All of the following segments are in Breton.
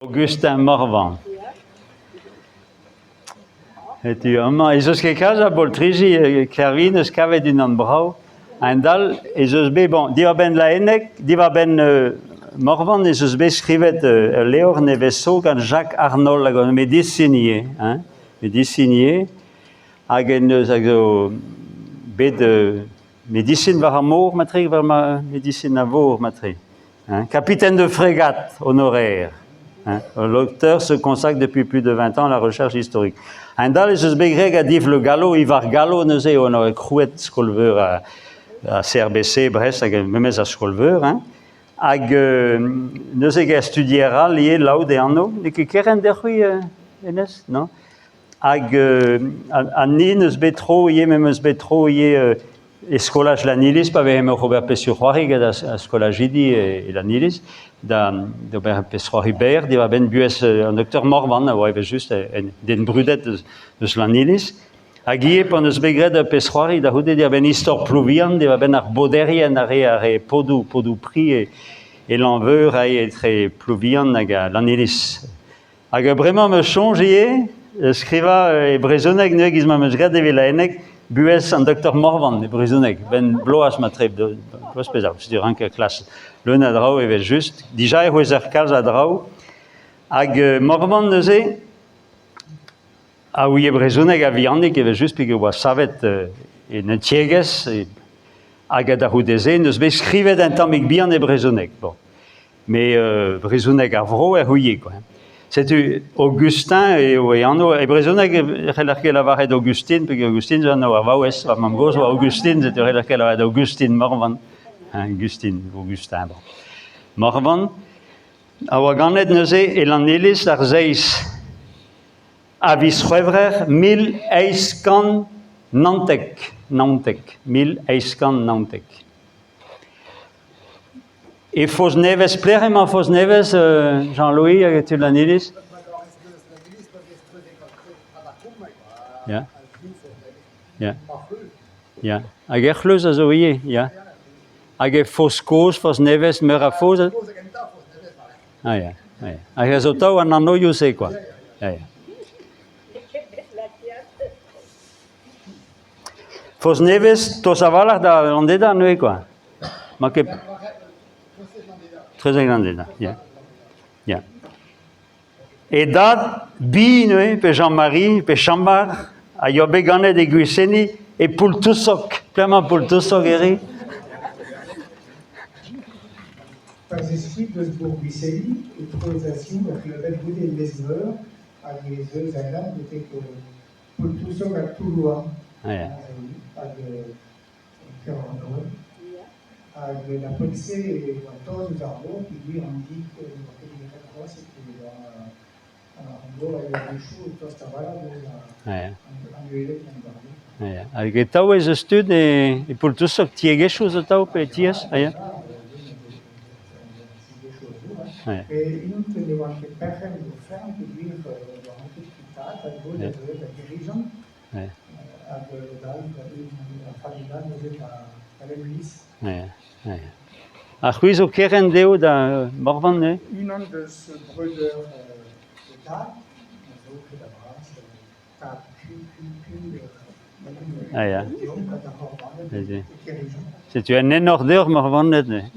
Augustin Morvan. Setu amañ ez eus ket kalz a boltriji e Kervin eus kavet unan brav. A-hend-all ez eus bet, bon, diwar-benn Laenneg, diwar-benn Morvan ez eus bet skrivet ul levr nevez zo gant Jacques Arnold hag ur medisin ivez, hein, medisin ivez, hag en deus hag zo bet medisin war ar mor matre, war ma medisin a vor matre. Hein, capitaine de frégate honoraire. Hein, l'auteur se consacre depuis plus de 20 ans à la recherche historique. A-hend-all ez eus bet graet gant Yves Le Gallo, Yves ar Gallo neuze eo en krouet skol-veur a, a CRBC Brest hag memes ar skol-veur. Hein. Hag euh, neuze gant studier all ivez Laou e anv. N'eo ket kerent deoc'h-c'hwi, euh, hennezh, non? Hag euh, ha ni n'eus bet tro ivez, me 'm eus bet tro ivez euh, E skolaj Lanniliz, pa vezemp oc'h ober pezhioù-c'hoari gant ar skolajidi e Lanniliz, da d'ober pezh-c'hoari berr diwar-benn buhez an doktor Morvan, a oa evel-just un den brudet eus Lanniliz. Hag ivez pan eus bet graet ur pezh-c'hoari da c'houde diwar-benn istor Plouvian, diwar-benn ar boderien, ar re ar re podoù, podoù pri e, e Lanveur, ae etre Plouvian hag Lanniliz. Hag bremañ 'm eus soñj ivez skrivañ e brezhoneg neuze giz ma 'm eus graet evit Laenneg buhez an doktor Morvan e brezhoneg 'benn bloaz ma tre bloaz pezh setu rank klas leun a draoù evel-just. Dija e c'houezer kalz a draoù. Hag Morvan neuze a ouie brezhoneg a-vihanik evel-just peogwir oa savet en un tiegezh hag da c'houde-se n'eus bet skrivet un tammig bihan e brezhoneg. Bon. Met brezhoneg ar vro er c'houie quoi. Setu Augustin eo e anv. E brezhoneg e c'heller ket lavaret Augustin, peogwir Augustin zo anv ar vaouez. Va mamm-gozh oa Augustin, setu e c'heller ket lavaret Augustin Morvan. Augustin, Augustin, bon. Morvan a oa ganet neuze e Lanniliz d'ar seizh a viz C'hwevrer 1819. 19, 1819. E Foz-Nevez, pelec'h emañ Foz-Nevez, Jean-Louis, hag tud an iliz? Ya. Ya. Ya. Hag er c'hleuz a zo ivez, ya. Hag e Foz-Kozh, Foz-Nevez, meur a foz. Ah ya, ah ya. Hag a zo tav an anvioù-se, quoi. Ya, ya. Foz-Nevez, tost a-walc'h da Landeda neuze, quoi. Ma ket... Trezek Landeda, ya. Ya. E dad, Bi neuze, pe Jean-Marie, pe Chambard, a yoa bet ganet e Gwiseni, e Poultousog. Pelec'h emañ Poultousog, Herri? Pa zeskit eus bourg Gwiseni e treuzazioù ar c'hlevet goude Lez-Veur hag ez eus a-enep betek Poultousog ha Toulouan. Hag Kervanoe. Hag da poent-se e oa tost eus ar vro peogwir an dud ne oa ket graet c'hoazh e oa ar mor a yoa a-wechoù tost a-walc'h eus an uheled gant ar vro. Hag e tav ez eus tud e Poultousog, tiegezhioù zo tav pe tiez? Ah, ya. E int ne oant ket perc'henn d'o ferm peogwir ne oant ket kuitaat hag lod a zeue da dirijan hag lod all da familh all neuze da Lenniliz. Ha c'hwi zo kerent dezho da Morvan neuze? Unan deus breudeur e dad a zo ket a-bras tad Q Q Q Ah ya. Setu un enor deoc'h Morvaned neuze.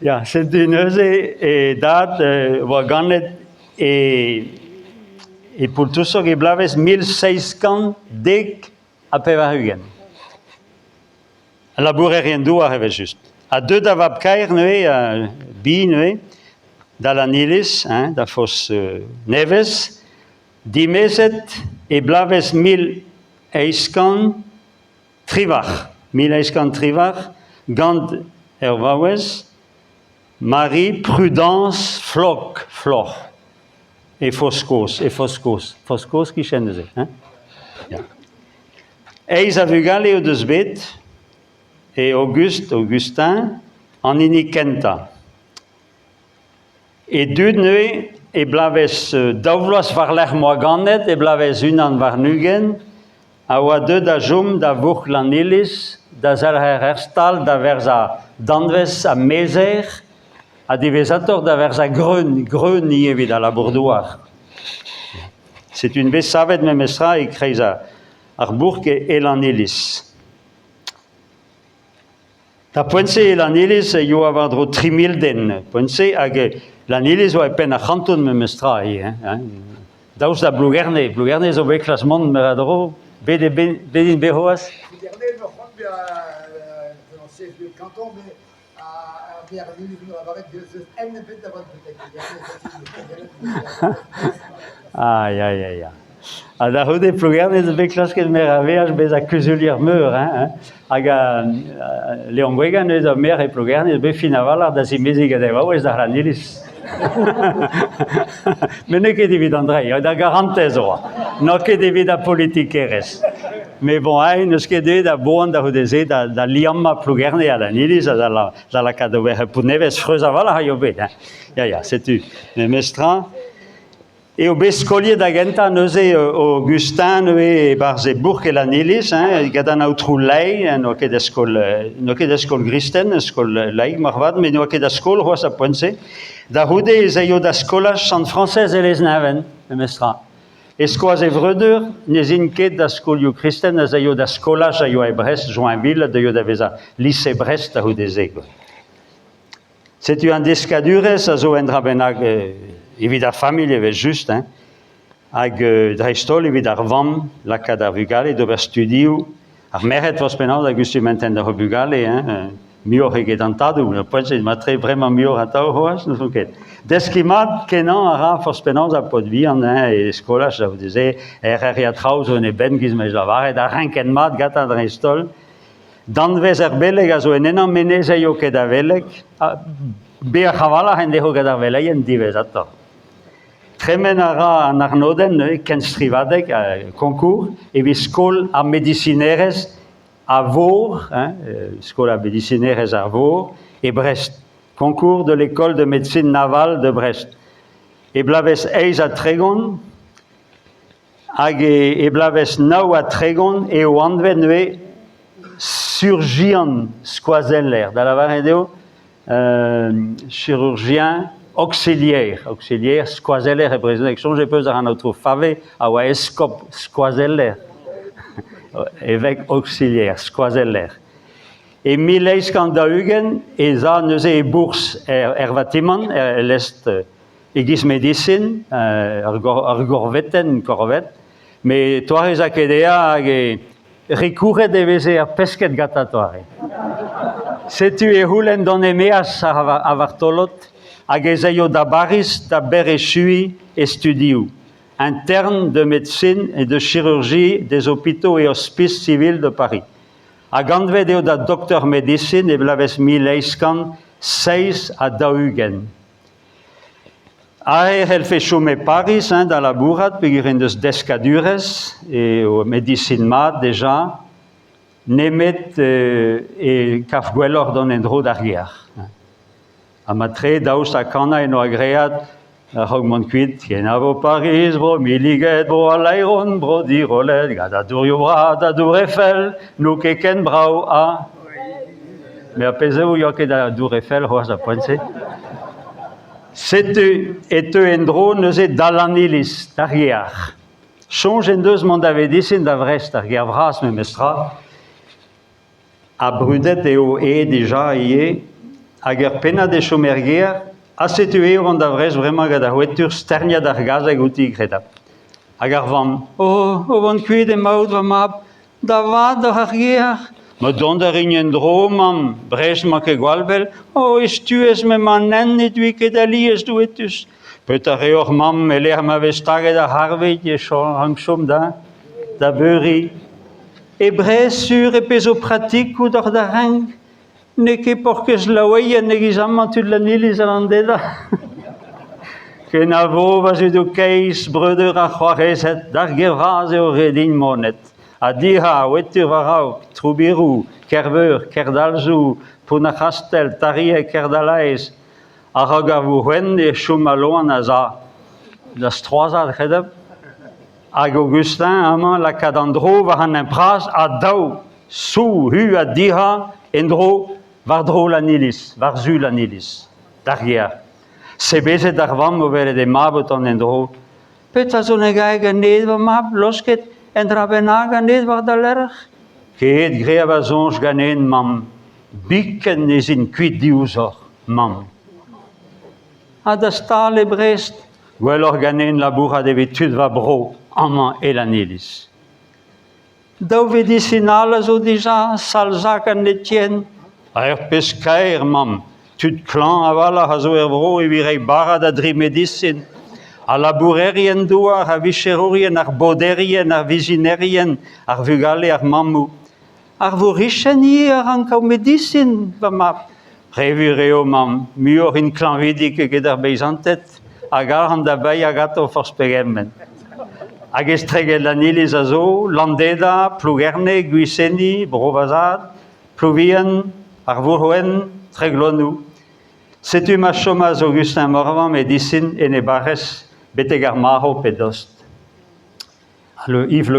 Ya, setu neuze e dad oa ganet e e Poultousog e bloavezh 1790. Labourerien-douar evel-just. Ha deuet da vab-kaer neuze, Bi neuze, da Lanniliz, hein, da foz nevez, dimezet e bloavezh 1818, 1818, gant ur vaouez, Marie Prudence Floch, Floc'h, e Foz-Kozh, e Foz-Kozh, Foz-Kozh kichen neuze, hein? Ya. Eizh a vugale o deus bet, e Auguste, Augustin, an hini kentañ. E dud neuze, e bloavezh daou vloaz war-lerc'h m'oa ganet, e bloavezh 21, a oa deuet da chom da vourc'h Lanniliz da zelc'her er stal da werzhañ danvez ha mezher ha diwezhatoc'h da werzhañ greun, greun ivez evit al labour-douar. Setu int bet savet memestra e-kreiz ar bourk e Lanniliz. D'ar poent-se e Lanniliz e yoa war-dro 3 000 den, poent-se, hag Lanniliz oa e penn ar c'hanton memestra ivez. Hein. Daoust da Blougerne, Plougerne zo bet klas mont meur a dro, bet eo bet, bet int bet c'hoazh? Plougerne emañ c'hoant bezañ chef-lieu canton, mais ar Lanniliz lavaret eus en ebet da vont betek Ah, ya, ya, ya. Ha da c'houde Plougerne zo bet klasket meur a veaj bezañ kuzulier meur, hein, hein. Hag Leon Gwegan neuze ur maer e Plougerne zo bet fin a-walc'h da zimeziñ gant e vaouez da Lanniliz. Met n'eo ket evit an dreiñ, da garantez oa. N'eo ket evit ar politikerezh. Met bon, hein, n'eus ket deuet a boan da c'houde-se da, da liammañ Plougerne ha Lanniliz ha da, da lakaat ober ur nevez freuz a-walc'h a yo bet. Hein. Ya, ya, setu. Memestra, eo bet skoliet da gentañ neuze Augustin neuze e-barzh e bourk e Lanniliz, hein, gant an aotrou Lay, n'oa ket da skol, n'oa ket da skol gristen, skol laik moarvat, met n'oa ket da skol c'hoazh ar poent-se. Da c'houde ez aio da skolaj Sant-Frañsez e Lesneven, memestra. E-skoaz e vreudeur n'ez int ket da skolioù kristen, ez aio da skolaj a yoa e Brest, Joinville, a deuio da vezañ lise Brest da c'houde-se. Setu an deskadurezh a zo un dra bennak evit ar familh evel-just, hein, hag dreist-holl evit ar vamm lakaat ar vugale d'ober studioù. Ar merc'hed forzh penaos a gustum entent o bugale, hein, muioc'h eget an tadoù. Ur poent-se matre bremañ muioc'h atav c'hoazh, n'ouzon ket. Deskiñ mat kenañ a ra forzh penaos ar paotr bihan hein, e skolaj, da c'houde-se, RR traoù zo en e benn giz ma vez lavaret, ar renkenn mat gantañ dreist-holl. Danvez ar beleg a zo en ennañ met ne zeio ket a veleg, beoc'h a-walc'h en devo gant ar veleien diwezhatoc'h. Tremen a ra an arnodenn neuze kenstrivadeg, concours, evit skol ar medisinerezh a vor, hein, skol ar medisinerezh ar vor, e Brest. Concours de l'école de médecine navale de Brest. E bloavezh 38 Hag e bloavezh 39 eo anvet neuze surjian skoazeller, da lavaret eo chirurgien auxiliaire, auxiliaire skoazeller e brezhoneg. Soñj ez peus ar an aotrou Fave a oa eskob skoazeller, évêque auxiliaire, skoazeller. E 1840 ez a neuze e bourzh er vatimant, er lestr E-giz medisin, ur gorvetenn, korvet, met toare 'z a ket dezhañ hag e rekouret e veze ar pesked gantañ toare. Setu e c'houlenn dont e-maez a vartolod hag ez aio da Bariz da berrechuiñ e studioù. Interne de médecine et de chirurgie des hôpitaux et hospices civils de Paris. Hag anvet eo da doktor medisin e bloavezh 1847. Aze e c'hellfe chom e Pariz hein, da labourat peogwir en deus deskadurezh eo medisin mat deja, nemet e kav gwelloc'h dont en-dro d'ar gêr. Ha matre daoust ha kanañ en doa graet a-raok mont kuit kenavo Pariz, bro milliget, bro al laeron, bro dirollet, gant an dourioù bras da dour Eiffel, n'eo ket ken brav ha... Met ar pezh eo 'oa ket a dour Eiffel c'hoazh ar poent-se. Setu e teu en-dro neuze da Lanniliz, d'ar gêr. Soñj en deus mont da vedisin da Vrest, ar gêr vras memestra. Ha brudet eo aet dija ivez, hag ur pennad e chom er gêr, ha setu eo vont da Vrest bremañ gant ar wetur sterniad ar gazeg outi, kredabl. Hag ar vamm, oh, o vont kuit emaout, va mab, Da vat doc'h ar gêr? Ma dont a rin en-dro, mamm, Brest 'mañ ket gwall bell. Oh, e stuez m'emañ an hent ne dui ket alies, douetus. Petra reoc'h, mamm, e-lec'h ma vez staget ar c'harvig e rank chom da, da beuriñ. E Brest, sur, e pezo pratikoù doc'h da renk. N'eo ket paourkaezh laoueien e-giz amañ tud Lanniliz a Landeda. Kenavo, va zudoù keizh, breudeur ha c'hoarezed, d'ar gêr vras eo ret din monet. Ha dira, wetur war-raok, Troubiroù, Kerveur, Kerdalzoù, Pont-ar-C'hastell, Tarieg, Kerdalaez. A-raok ar vourc'henn e chom al loan a za da stroazhañ, kredabl. Hag Augustin amañ lakaat an dro war an hent-bras ha daou sou hu ha diha en-dro war-dro Lanniliz, war-zu Lanniliz, d'ar gêr. Sebezet ar vamm o welet he mab o tont en-dro. Petra zo ne gae ganez, va mab, losket un dra bennak ganez war da lerc'h? Ket graet va soñj ganen, mamm. Biken ne zin kuit diouzhoc'h, mamm. Ha da stal e Brest, gwelloc'h ganen labourat evit tud va bro, amañ e Lanniliz. Daou vedisin all a zo dija, Salzac ha Netienne. Ur pezh kaer, mamm. Tud klañv a-walc'h a zo er vro evit reiñ bara da dri medisin. Al labourerien-douar, ar vicherourien, ar boderien, ar vizinerien, ar vugale, ar mammoù. Ar vourc'hichen ivez a rank kaout medisin, va mab. Re wir eo, mamm. Muioc'h int klañvidik eget ar beizanted hag arc'hant da baeañ ganto forzh pegement. Hag estreget an iliz a zo, Landeda, Plougerne, Gwiseni, Bro-Vazad, Plouvian, ar Vourc'h-Wenn, Treglonou. Setu ma chomas Augustin Morvan medisin en e barrez betek ar marv pe dost. Le Yves Le.